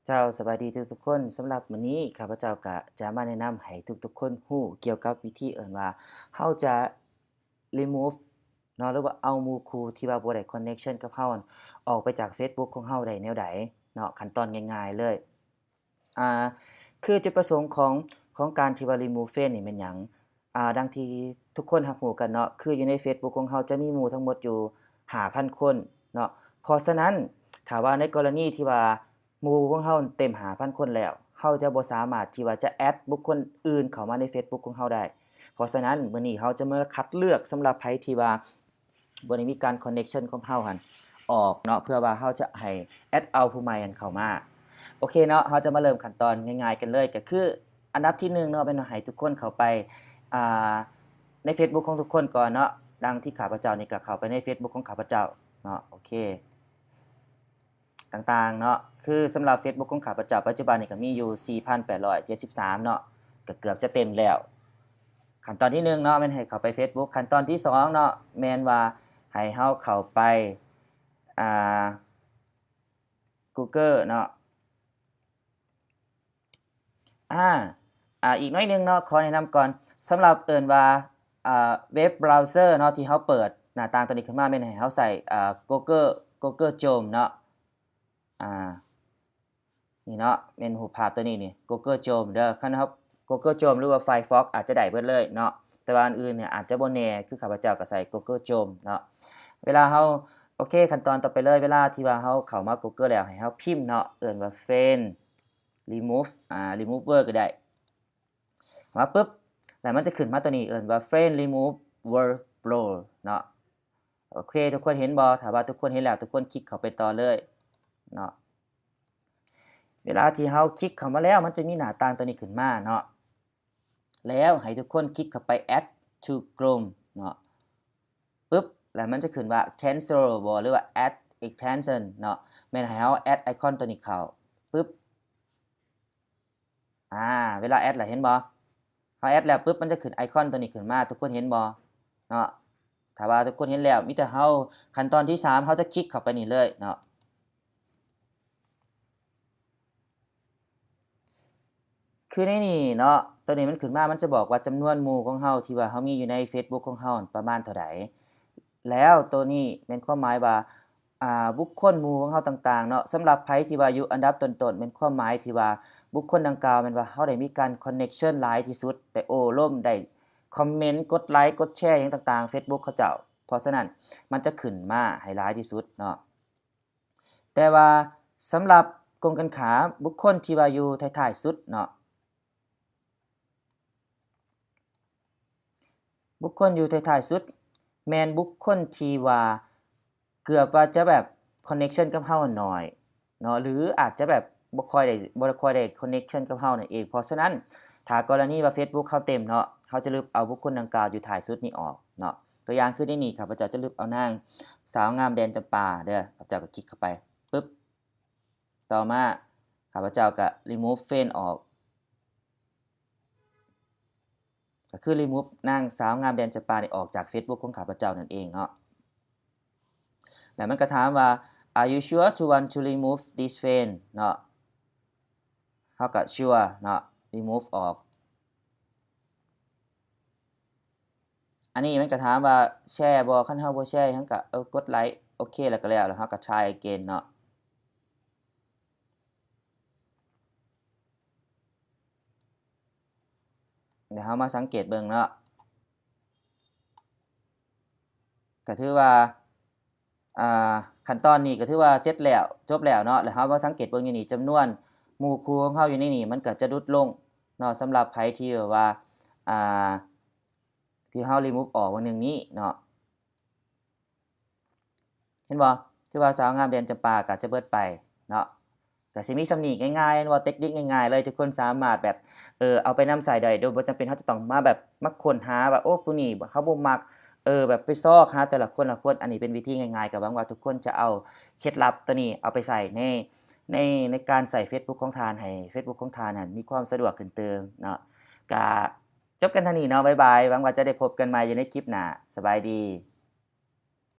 ເຈົ້າ ສະບາຍດີທຸກໆຄົນ. ສຳລັບມື້ນີ້ ຂ້າພະເຈົ້າກະຈະມາແນະນຳໃຫ້ທຸກໆຄົນຮູ້ກ່ຽວກັບວິທີເອີ້ນວ່າ ເຮົາຈະ remove ເນາະ ຫຼືວ່າເອົາໝູ່ຄູ່ທີ່ວ່າບໍ່ໄດ້ connection ກັບເຮົາຫັ້ນ ອອກໄປຈາກ Facebook ຂອງເຮົາໄດ້ແນວໃດເນາະ. ຂັ້ນຕອນງ່າຍໆເລີຍ ອ່າ ຄືຈຸດປະສົງຂອງ ຂອງການທີ່ວ່າ remove friend ນີ້ແມ່ນຫຍັງ? ອ່າ ດັ່ງທີ່ທຸກຄົນຮັບຮູ້ກັນເນາະ ຄືຢູ່ໃນ Facebook ຂອງເຮົາຈະມີໝູ່ທັງໝົດຢູ່ຫ້າພັນຄົນເນາະ. ເພາະສະນັ້ນ ຖ້າວ່າໃນກໍລະນີທີ່ວ່າໝູ່ຂອງເຮົາເຕັມຫ້າພັນຄົນແລ້ວ ເຮົາຈະບໍ່ສາມາດທີ່ວ່າຈະແອັດບຸກຄົນອື່ນເຂົ້າມາໃນ Facebook ຂອງເຮົາໄດ້. ເພາະສະນັ້ນ ມື້ນີ້ເຮົາຈະມາຄັດເລືອກສຳລັບໃຜທີ່ວ່າ ບໍ່ໄດ້ມີການ connection ຂອງເຮົາຫັ້ນອອກເນາະ ເພື່ອວ່າເຮົາຈະໃຫ້ແອັດເອົາຜູ້ໃໝ່ຫັ້ນເຂົ້າມາ. ໂອເຄເນາະ ເຮົາຈະມາເລີ່ມຂັ້ນຕອນງ່າຍໆກັນເລີຍ ກໍຄືອັນດັບທີໜຶ່ງເນາະ ແມ່ນໃຫ້ທຸກຄົນເຂົ້າໄປ ອ່າ ໃນ Facebook ຂອງທຸກຄົນກ່ອນເນາະ. ດັ່ງທີ່ຂ້າພະເຈົ້ານີ້ກໍເຂົ້າໄປໃນ Facebook ຂອງຂ້າພະເຈົ້າເນາະ. ໂອເຄ ຕ່າງໆເນາະ ຄືສຳລັບ Facebook ຂອງຂ້າພະເຈົ້າປັດຈຸບັນນີ້ກໍມີຢູ່ສີ່ພັນແປດຮ້ອຍເຈັດສິບສາມເນາະ ກໍເກືອບຈະເຕັມແລ້ວ. ຂັ້ນຕອນທີໜຶ່ງເນາະ ແມ່ນໃຫ້ເຂົ້າໄປ Facebook. ຂັ້ນຕອນທີສອງເນາະ ແມ່ນວ່າໃຫ້ເຮົາເຂົ້າໄປ ອ່າ Google ເນາະ. ອາ ອາ ອີກໜ້ອຍໜຶ່ງເນາະ ຂໍແນະນຳກ່ອນ ສຳລັບເອີ້ນວ່າ ອ່າ web browser ເນາະ ທີ່ເຮົາເປີດໜ້າຕ່າງຕົວນີ້ຂຶ້ນມາ ແມ່ນໃຫ້ເຮົາໃສ່ ອ່າ Google Google Chrome ເນາະ. ອາ ນີ້ເນາະ ແມ່ນຮູບພາບຕົວນີ້ນີ້ Google Chrome ເດີ. ຄັນເຮົາ Google Chrome ຫຼືວ່າ Firefox ອາດຈະໄດ້ເບິດເລີຍເນາະ ແຕ່ວ່າອັນອື່ນນີ້ອາດຈະບໍ່ແນ່ ຄືຂ້າພະເຈົ້າກໍໃສ່ Google Chrome ເນາະ. ເວລາເຮົາ ໂອເຄ ຂັ້ນຕອນຕໍ່ໄປເລີຍ ເວລາທີ່ວ່າເຮົາເຂົ້າມາ Google ແລ້ວ ໃຫ້ເຮົາພິມເນາະ ເອີ້ນວ່າ friend remove ອາ remover ກໍໄດ້. ມາປຶບ ແລ້ວມັນຈະຂຶ້ນມາຕົວນີ້ ເອີ້ນວ່າ friend remover pro ເນາະ. ໂອເຄ ທຸກຄົນເຫັນບໍ່? ຖ້າວ່າທຸກຄົນເຫັນແລ້ວ ທຸກຄົນຄລິກເຂົ້າໄປຕໍ່ເລີຍເນາະ. ເວລາທີ່ເຮົາຄລິກເຂົ້າມາແລ້ວ ມັນຈະມີໜ້າຕ່າງຕົວນີ້ຂຶ້ນມາເນາະ ແລ້ວໃຫ້ທຸກຄົນຄລິກເຂົ້າໄປ add to Chrome ເນາະ. ປຶບ ແລ້ວມັນຈະຂຶ້ນວ່າ cancel ບໍ່ ຫຼືວ່າ add extension ເນາະ ແມ່ນໃຫ້ເຮົາ add icon ຕົວນີ້ເຂົ້າ ປຶບ. ອາ ເວລາແອັດລະ ເຫັນບໍ່? ເຮົາແອັດແລ້ວປຶບ ມັນຈະຂຶ້ນໄອຄອນຕົວນີ້ຂຶ້ນມາ ທຸກຄົນເຫັນບໍ່ເນາະ? ຖ້າວ່າທຸກຄົນເຫັນແລ້ວ ມີແຕ່ເຮົາ ຂັ້ນຕອນທີສາມ ເຮົາຈະຄລິກເຂົ້າໄປນີ້ເລີຍເນາະ. ຄືໃນນີ້ເນາະ ຕົວນີ້ມັນຂຶ້ນມາ ມັນຈະບອກວ່າຈຳນວນໝູ່ຂອງເຮົາ ທີ່ວ່າເຮົາມີຢູ່ໃນ Facebook ຂອງເຮົາປະມານເທົ່າໃດ. ແລ້ວໂຕນີ້ແມ່ນຄວາມໝາຍວ່າ ອ່າ ບຸກຄົນໝູ່ຂອງເຮົາຕ່າງໆເນາະ. ສຳລັບໃຜທີ່ວ່າຢູ່ອັນດັບຕົ້ນໆ ແມ່ນຄວາມໝາຍທີ່ວ່າບຸກຄົນດັ່ງກ່າວ ແມ່ນວ່າເຮົາໄດ້ມີການ connection ຫຼາຍທີ່ສຸດ ໄດ້ໂອ້ລົມ ໄດ້ຄອມເມັນ ກົດໄລ ກົດແຊ ຫຍັງຕ່າງໆ Facebook ເຂົາເຈົ້າ. ເພາະສະນັ້ນ ມັນຈະຂຶ້ນມາໃຫ້ຫຼາຍທີ່ສຸດເນາະ. ແຕ່ວ່າສຳລັບກົງກັນຂ້າມ ບຸກຄົນທີ່ວ່າຢູ່ທ້າຍໆສຸດເນາະ ບຸກຄົນຢູ່ທ້າຍໆສຸດ ແມ່ນບຸກຄົນທີ່ວ່າເກືອບວ່າຈະແບບ connection ກັບເຮົາໜ້ອຍເນາະ ຫຼືອາດຈະແບບບໍ່ຄ່ອຍໄດ້ ບໍ່ຄ່ອຍໄດ້ connection ກັບເຮົານັ້ນເອງ. ເພາະສະນັ້ນ ຖ້າກໍລະນີວ່າ Facebook ເຮົາເຕັມເນາະ ເຮົາຈະລຶບເອົາບຸກຄົນດັ່ງກ່າວຢູ່ທ້າຍສຸດນີ້ອອກເນາະ. ຕົວຢ່າງຄືໃນນີ້ ຂ້າພະເຈົ້າຈະລຶບເອົານາງສາວງາມແດນຈຳປາເດີ ຂ້າພະເຈົ້າກໍຄລິກເຂົ້າໄປ ປຶບ. ຕໍ່ມາ ຂ້າພະເຈົ້າກະ remove friend ອອກ ກໍຄື remove ນາງສາວງາມແດນຈຳປານີ້ອອກຈາກ Facebook ຂອງຂ້າພະເຈົ້ານັ້ນເອງເນາະ. ແລ້ວມັນກໍຖາມວ່າ Are you sure to want to remove this friend ເນາະ. ເຮົາກໍ sure ເນາະ remove ອອກ. ອັນນີ້ມັນກໍຖາມວ່າ share ບໍ່ ຄັນເຮົາບໍ່ share ເຮົາກໍ ເອີ ກົດໄລ ໂອເຄ ແລ້ວກໍແລ້ວ ແລ້ວເຮົາກໍ try again ເນາະ. ດຽວເຮົາມາສັງເກດເບິ່ງເນາະ ກໍຖືວ່າ ອ່າ ຂັ້ນຕອນນີ້ກໍຖືວ່າເສັດແລ້ວ ຈົບແລ້ວເນາະ. ແລ້ວເຮົາມາສັງເກດເບິ່ງຢູ່ນີ້ ຈຳນວນໝູ່ຄູ່ຂອງເຮົາຢູ່ໃນນີ້ ມັນກໍຈະຫຼຸດລົງເນາະ. ສຳລັບໃຜທີ່ແບບວ່າ ອ່າ ທີ່ເຮົາ remove ອອກວັນໜຶ່ງນີ້ເນາະ ເຫັນບໍ່? ຖືວ່າສາວງາມແດນຈຳປາກໍຈະເບິດໄປເນາະ. ກໍຊິມີສ່ຳນີ້ ງ່າຍໆ ເຫັນບໍ່? ເຕັກນິກງ່າຍໆເລີຍ ທຸກຄົນສາມາດແບບ ເອີ ເອົາໄປນຳໃຊ້ໄດ້ ໂດຍບໍ່ຈຳເປັນເຮົາຈະຕ້ອງມາແບບມາຄົ້ນຫາວ່າ ໂອ້ ຜູ້ນີ້ເຮົາບໍ່ມັກ ເອີ ແບບໄປຊອກຫາແຕ່ລະຄົນລະຄົນ. ອັນນີ້ເປັນວິທີງ່າຍໆ ກໍຫວັງວ່າທຸກຄົນຈະເອົາເຄັດລັບໂຕນີ້ເອົາໄປໃຊ້ໃນ ໃນ ໃນການໃຊ້ Facebook ຂອງທ່ານ ໃຫ້ Facebook ຂອງທ່ານນັ້ນມີຄວາມສະດວກຂຶ້ນຕື່ມເນາະ. ກະ ຈົບກັນເທົ່ານີ້ເນາະ ບາຍບາຍ ຫວັງວ່າຈະໄດ້ພົບກັນໃໝ່ຢູ່ໃນຄລິບໜ້າ ສະບາຍດີ.